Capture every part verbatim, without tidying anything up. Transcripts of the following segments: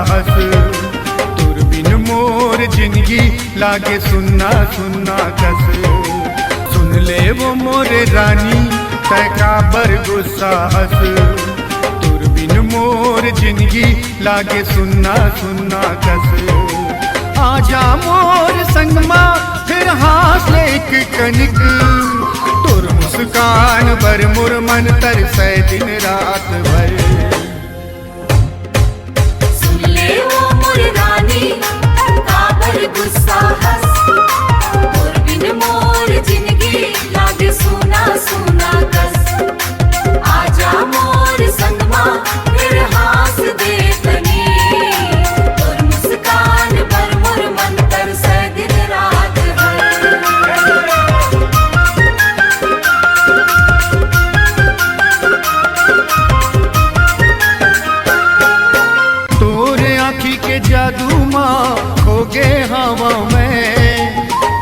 हस। तोर बिन मोर जिंदगी लागे सुन्ना सुन्ना कस। सुन ले वो मोर रानी, तै काबर गुस्सा हस। तोर बिन मोर जिंदगी लागे सुन्ना सुन्ना कस। आजा मोर संगमा, फिर हाँस ले एक कनिक। तोर मुस्कान बर मोर मन तरसै दिन रात भर। सुन ले वो मोर रानी, काबर गुस्सा हस। तोर बिन मोर जिंदगी लागे सुना सुना कस। आजा मोर संगमा, फिर हाँस दे तनी। तोर मुस्कान बर मोर मन तरसै दिन रात भर। तोर आँखी के जादू मा खो गे हवा मैं,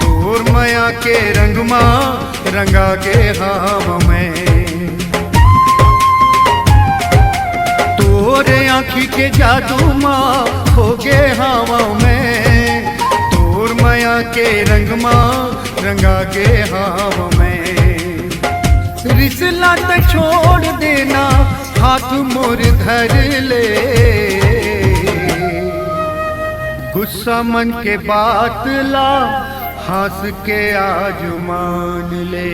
तोर मया के रंग मा रंगा गे हवा मैं। तोर आँखी के जादू मा खो गे हवा मैं, तोर मया के रंग मा रंगा गे हवा मैं। रिसला त छोड़ देना, हाथ मोर धर ले। गुस्सा मन के बात ला, हाँस के आज मान ले।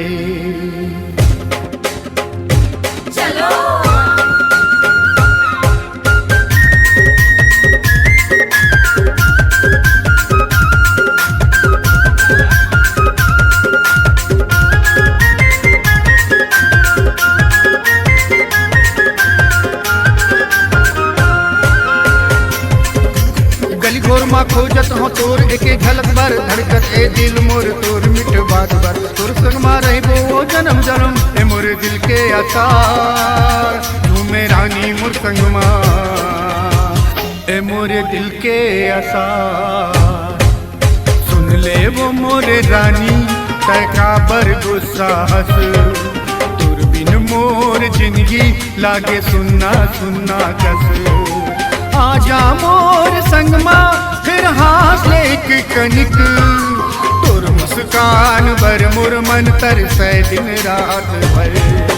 चलो। गली घोर मा खोजत हों तोर एके झलक बर, धड़कत ए दिल मोर तोर मिठ बात बर। तोर संग मा रहिबो ओ जनम जनम, ए मोर दिल के आसार। झूमे रानी मोर संग मा, ए मोर दिल के आसार। सुन ले वो मोर रानी, तै काबर गुस्सा हस। तोर बिन मोर जिंदगी लागे सुन्ना सुन्ना कस। आजा मोर संगमा, फिर हाँस ले एक कनिक। तोर मुस्कान बर मोर मन तरसै दिन रात भर।